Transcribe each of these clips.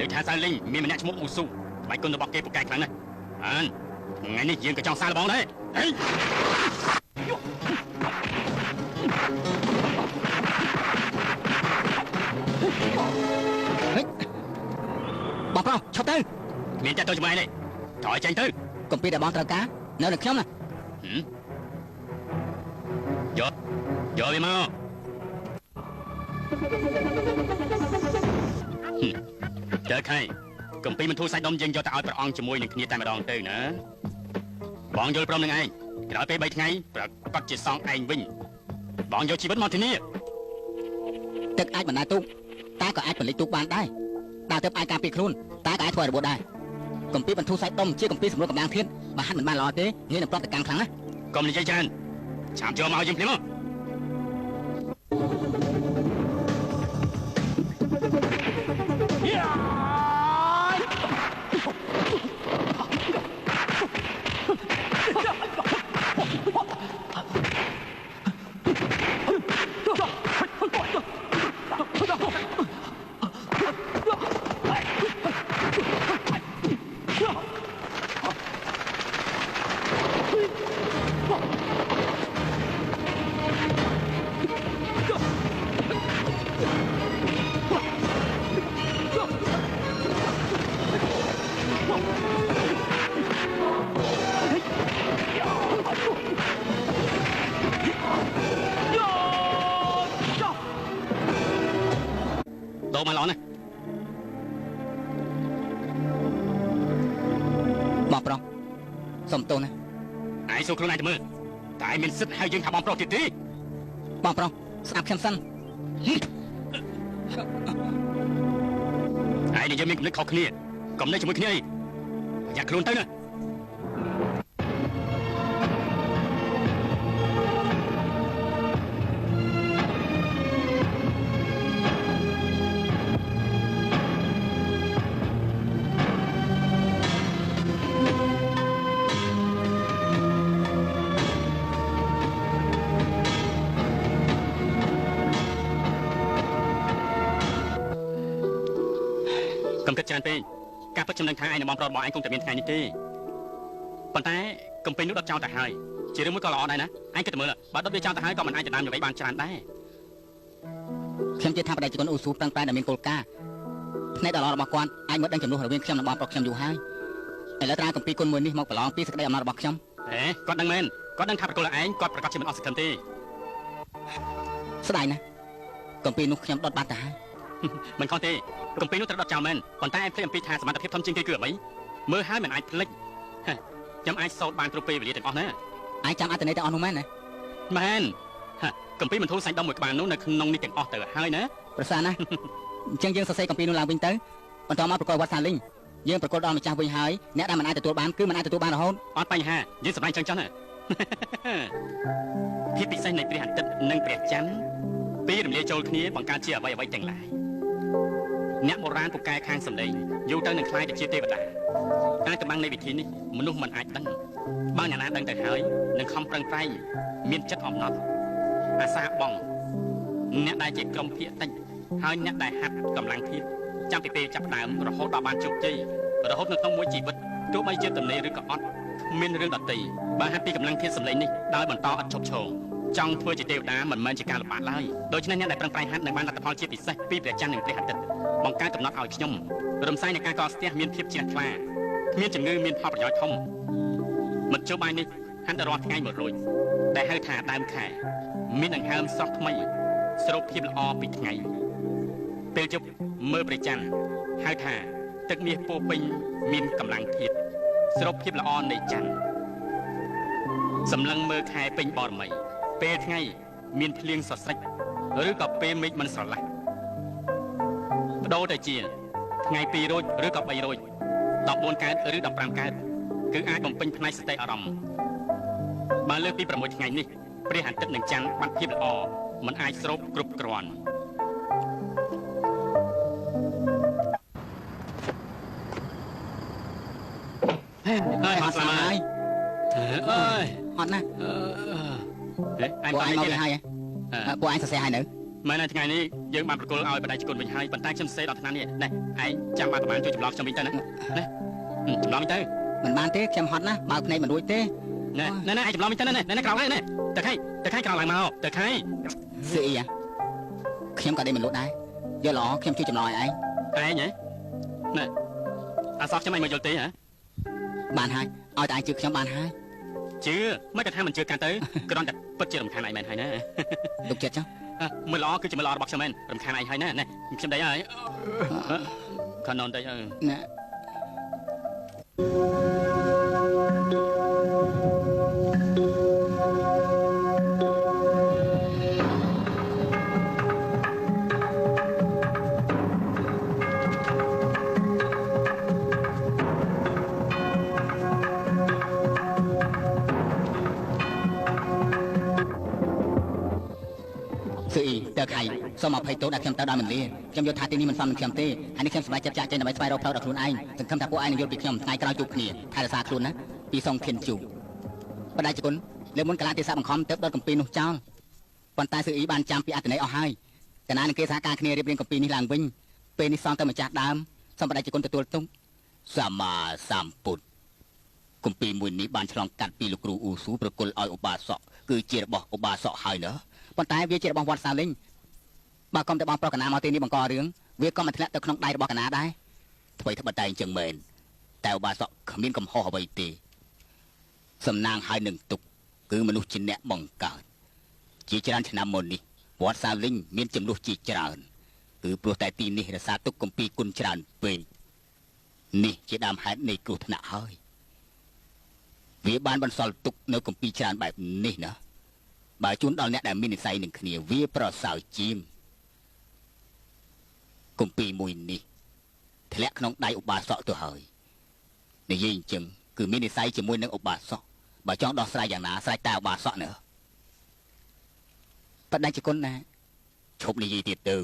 ឬថាសាលីងមានម្នាក់ឈ្មោះអ៊ូស៊ូក្បាច់គុណរបស់គេពូកែខ្លាំងណាស់បានថ្ងៃនេះយើងក៏ចង់សាកល្បងដែរហេបងប្រុសឈប់ទៅមានចាត់ទៅជាមួយនេះថយចេញទៅកំពីដែលបងត្រូវការនៅនឹងខ្ញុំណាយកយកវាមកចើខៃកំពីមិនធូរសាច់ដុំយើងយកទៅឲ្យព្រះអង្គជាមួយនឹងគ្នាតែម្ដងទៅណាបងយល់ព្រមនឹងឯងក្រោយពេល3ថ្ងៃប្រកាសជាសងឯងវិញបងយកជីវិតមកធានាទឹកអាចបណ្ដាទូកតែក៏អាចផលិតទូកបានដែរដើរទៅអាចការពារខ្លួនតែក៏អាចធ្វើឲ្យរបួសដែរកំពីបន្ធូរសាច់ដុំជាកំពីសម្រួលកម្លាំងធាតុបើហាត់មិនបានល្អទេងាយនឹងប្រតិកម្មខ្លាំងណាស់កុំនិយាយច្រើនឆាមយកមកឲ្យយើងភ្លាមមកមកល្អណាស់បងប្រុសសុំទោសណាឯងសួរខ្លួនឯងទៅមើលតែឯងមានសិទ្ធិហៅយើងថាបងប្រុសទៀតទេបងប្រុសស្ដាប់ខ្ញុំសិនឯងនិយាយមានគំនិតខុសគ្នាកុំនៅជាមួយគ្នាអីប្រយ័ត្នខ្លួនទៅណាច្រើនពេកការពិតខ្ញុំនឹងថាឯងនឹងបងប្រុសរបស់ឯងគង់តែមានថ្ងៃនេះទេប៉ុន្តែកំពេញនោះដុតចោលទៅហើយជារឿងមួយក៏ល្អដែរណាឯងគិតទៅមើលបើដុតវាចោលទៅហើយក៏មិនអាចដណ្ដើមអ្វីបានច្រើនដែរខ្ញុំជឿថាបដិជនអ៊ូស៊ូប្រឹងប្រែងដែលមានគោលការណ៍ភ្នែកដ៏ល្អរបស់គាត់អាចមើលដឹងចំនួនរវាងខ្ញុំនិងបងប្រុសខ្ញុំយូរហើយឥឡូវត្រាកំពីគុណមួយនេះមកប្រឡងពីសេចក្តីអំណររបស់ខ្ញុំហេគាត់ដឹងមែនគាត់ដឹងថាប្រគល់ឯងគាត់ប្រកាសជាមិនអស់សង្ឃឹមទេស្ដាយណាស់កំពីនោះខ្ញុំដុតបាត់ទៅហើយមិនខុសទេកំពីនោះត្រូវដុតចោលមែនប៉ុន្តែឯងភ្លេចអំពីថាសមត្ថភាពធំជាងគេគឺអ្វីមើលហើយមិនអាចភ្លេចខ្ញុំអាចសូត្របានគ្រប់ពេលវេលាទាំងអស់ណាឯងចាំអត្ថន័យទាំងអស់នោះមែនណាមែនកំពីមិនធូរសាច់ដុំមួយក្បាលនោះនៅក្នុងនេះទាំងអស់ទៅហើយណាប្រសើរណាស់អញ្ចឹងយើងសរសេរកំពីនោះឡើងវិញទៅបន្តមកប្រកបវត្តសាលីងយើងប្រកបដល់ម្ចាស់វិញហើយអ្នកដែលមិនអាចទទួលបានគឺមិនអាចទទួលបានរហូតអត់បញ្ហាយើងសម្រេចចឹងចុះណាភាពពិសេសនៃព្រះអាទិត្យនិងព្រះច័ន្ទពីរំលាយចូលគ្នាបង្កើតជាអ្វីអ្វីទាំងឡាយអ្នកបុរាណពូកែខាងសម្លេងយូរទៅនឹងខ្លាយទៅជាទេវតាតែកម្បាំងនៃវិធីនេះមនុស្សមិនអាចដឹងបើអ្នកណាដឹងទៅហើយនឹងខំប្រឹងប្រែងមានចិត្តអំណត់អាសាបងអ្នកដែលជាក្រុមភាគតិចហើយអ្នកដែលហាត់កម្លាំងធាតុចាំពីពេលចាប់ដើមរហូតដល់បានជោគជ័យរហូតនៅក្នុងមួយជីវិតទោះបីជាទំនេរឬក៏អត់គ្មានរឿងដទៃបើហាត់ពីកម្លាំងធាតុសម្លេងនេះដោយបន្តឥតឈប់ឈរចង់ធ្វើជាទេវតាមិនមែនជាការលំបាកឡើយដូច្នេះអ្នកដែលប្រឹងប្រែងហាត់នឹងបានលទ្ធផលជាពិសេសពីព្រះច័ន្ទនិងព្រះអាទិត្យបង្កើតកំណត់ឲ្យខ្ញុំរំសាយនៃការកកស្ទះមានភាពជ្រះថ្លាគ្មានជំងឺមានផលប្រយោជន៍ធំមធ្យោបាយនេះហាត់រាល់ថ្ងៃមួយរួចដែលហៅថាដើមខែមានដង្ហើមស្រស់ថ្មីស្រូបភាពល្អពីថ្ងៃពេលយប់មើលព្រះច័ន្ទហៅថាទឹកមាសពោពេញមានកម្លាំងធាតុស្រូបភាពល្អនៃច័ន្ទសម្លឹងមើលខែពេញបរមីពេលថ្ងៃមានភ្លៀងសស្រិចឬក៏ពេលមេឃមិនស្រឡះបដូរទៅជាថ្ងៃ2រោចឬក៏3រោច14កើតឬ15កើតគឺអាចបំពេញផ្នែកសតិអារម្មណ៍បើលើសពី6ថ្ងៃនេះព្រះអាទិត្យនិងច័ន្ទបាត់ភាពល្អមិនអាចស្រូបគ្រប់គ្រាន់ហើយអត់ស្លាយអើយអត់ណាហេឯងមកវាហើយពួកឯងសរសេរហើយនៅ មែនហើយថ្ងៃនេះយើងបានប្រគល់ឲ្យបដិជគុណវិញហើយប៉ុន្តែខ្ញុំសេដល់ថ្នាក់នេះណែឯងចាំបានប្រហែលជួយចម្លងខ្ញុំវិញទៅណាណាចម្លងវិញទៅមិនបានទេខ្ញុំហត់ណាស់បើកភ្នែកមិនរួចទេណែណែឯងចម្លងវិញទៅណែណែក្រោកឡើងណែតើខៃតើខៃក្រោកឡើងមកតើខៃស្អីខ្ញុំក៏ដេកមិនលក់ដែរយកល្អខ្ញុំជួយចម្លងឲ្យឯងឯងហ៎ណែអាសោះខ្ញុំឯងមកយល់ទេហ៎បានហើយឲ្យតែឯងជឿខ្ញុំបានហើយជឿមិនក៏ថាមិនជឿកាន់ទៅគ្រាន់តែពិតជារំខានឯងមែនហើយណាទុកចិត្តចុះមើលល្អគឺជាមើលល្អរបស់ខ្ញុំមែនរំខានឯងហើយណាណែខ្ញុំដេកហើយខាននដេកហើយណែតើខៃសូមអភ័យទោសដែលខ្ញុំទៅដោយមិនលាខ្ញុំយល់ថាទីនេះមិនសមនឹងខ្ញុំទេហើយនេះខ្ញុំសប្បាយចិត្តចាក់ចេញដើម្បីស្វែងរកផ្លូវដល់ខ្លួនឯងសង្ឃឹមថាពួកឯងនឹងយល់ពីខ្ញុំថ្ងៃក្រោយជួបគ្នាថែរក្សាខ្លួនណាពីសុងធានជូបដិជគុណលើមុនកលាទេសៈបង្ខំទៅដុតកំពីនោះចោលប៉ុន្តែស៊ឺអ៊ីបានចាំពីអត្ថន័យអស់ហើយកណានឹងគេសហការគ្នារៀបរៀងកំពីនេះឡើងវិញពេលនេះសងទៅម្ចាស់ដើមសូមបដិជគុណទទួលទុកសម្មាសម្ពុទ្ធកំពីមួយនេះបានឆ្លងកាត់ពីលោកគ្រូអ៊ូស៊ូប្រគល់ឲ្យឧបាសកគឺជារបស់ឧបាសកហើយណាប៉ុន្តែវាជារបស់វត្តសាលិញបើកុំតែបងប្រុសកណាមកទីនេះបង្ករឿងវាក៏មិនធ្លាក់ទៅក្នុងដៃរបស់កណាដែរអ្វីត្បិតតែអញ្ចឹងមែនតែឧបាសកគ្មានកំហុសអ្វីទេសំណាងហើយនឹងទុកគឺមនុស្សជាអ្នកបង្កើតជាច្រើនឆ្នាំមុននេះវត្តសាលិញមានចំនួនជាច្រើនគឺព្រោះតែទីនេះរក្សាទុកគម្ពីរគុណច្រើនពេកនេះជាដើមហេតុនៃគ្រោះថ្នាក់ហើយវាបានបន្សល់ទុកនៅគម្ពីរច្រើនបែបនេះណាបើជូនដល់អ្នកដែលមាននិស័យនឹងគ្នាវាប្រសើរជាងគម្ពីរមួយនេះធ្លាក់ក្នុងដៃឧបាសកទៅហើយនិយាយអញ្ចឹងគឺមាននិស័យជាមួយនឹងឧបាសកបើចង់ដោះស្រាយយ៉ាងណាស្រេចតែឧបាសកណាបដិជគុណណាឈប់និយាយទៀតទៅ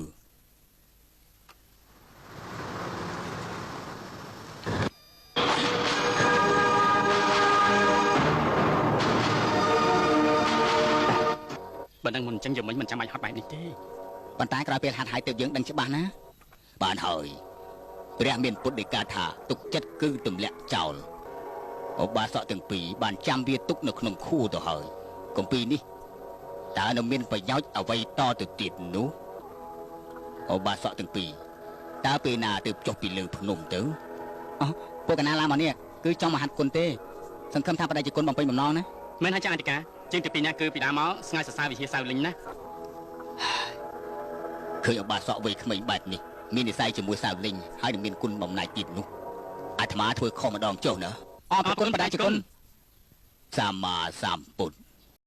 បើនឹងមិនអញ្ចឹងយកមិនចាំបាច់ហត់បែបនេះទេប៉ុន្តែក្រោយពេលហាត់ហើយទើបយើងដឹងច្បាស់ណាបានហើយព្រះមានពុទ្ធដីកាថាទុកចិត្តគឺទម្លាក់ចោលឧបាសកទាំងពីរបានចាំវាទុកនៅក្នុងខួរទៅហើយគម្ពីរនេះតើនៅមានប្រយោជន៍អ្វីតទៅទៀតនោះឧបាសកទាំងពីរតើពេលណាទើបចុះពីលើភ្នំទៅអោះពួកកណាឡើងមកនេះគឺចង់មកហាត់គុណទេសង្ឃឹមថាបដិជគុណបំពេញបំណងណាមែនហើយចាអធិការជាងទីពីរណាគឺពីដើមមកស្ងាយសរសើរវិហារសាវលិញណាឃើញឧបាសកវ័យក្មេងបែបនេះមាននិស័យជាមួយសាវលិញហើយនឹងមានគុណបំណាច់ទៀតនោះអាត្មាធ្វើខុសម្ដងចុះណាអរគុណបដិជគុណសម្មាសម្ពុទ្ធ